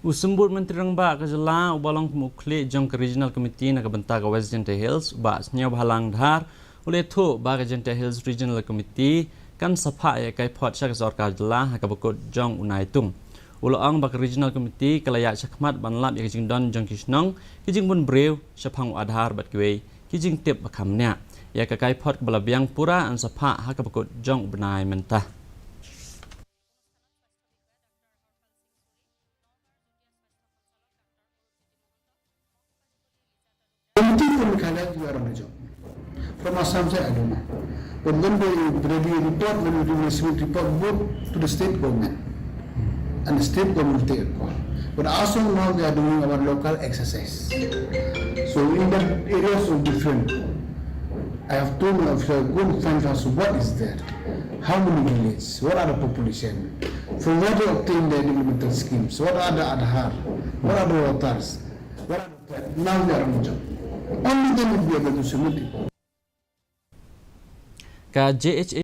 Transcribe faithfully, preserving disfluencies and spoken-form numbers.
U Symbud Myntri Rangbah ka jylla uba long kum u khlieh jong ka Regional Committee na ka bynta ka West Jaintia Hills, Bah Sniawbhalang Dhar, u la ïathuh ba ka Jaintia Hills Regional Committee kan sa phah ïa ka kaiphod sha ka sorkar jylla ha kaba kut jong u Naitung. U la ong ba ka Regional Committee ka la ïaid shakhmat ban lap ïa ka jingdon jong ki shnong, ki jingbun briew shaphang u Aadhaar bad kiwei ki jingtip ba kham bniah. Ïa ka kaiphod kaba la biang pura yn sa phah ha kaba kut jong u bnai mynta. Committee from Meghalaya, you are on the job. From Assam side, I don't know. But when they ready a report, when we do a report, both to the state government. And the state government will take a call. But as of now, we are doing our local exercise. So in that areas of different, I have told my officer, go and find out what is there. How many villages? What are the population? From where they obtain the developmental schemes? What are the Aadhaar? What are the voters? What are the... Now we are on the job. Only then we'll be able to submit report. Ka J H A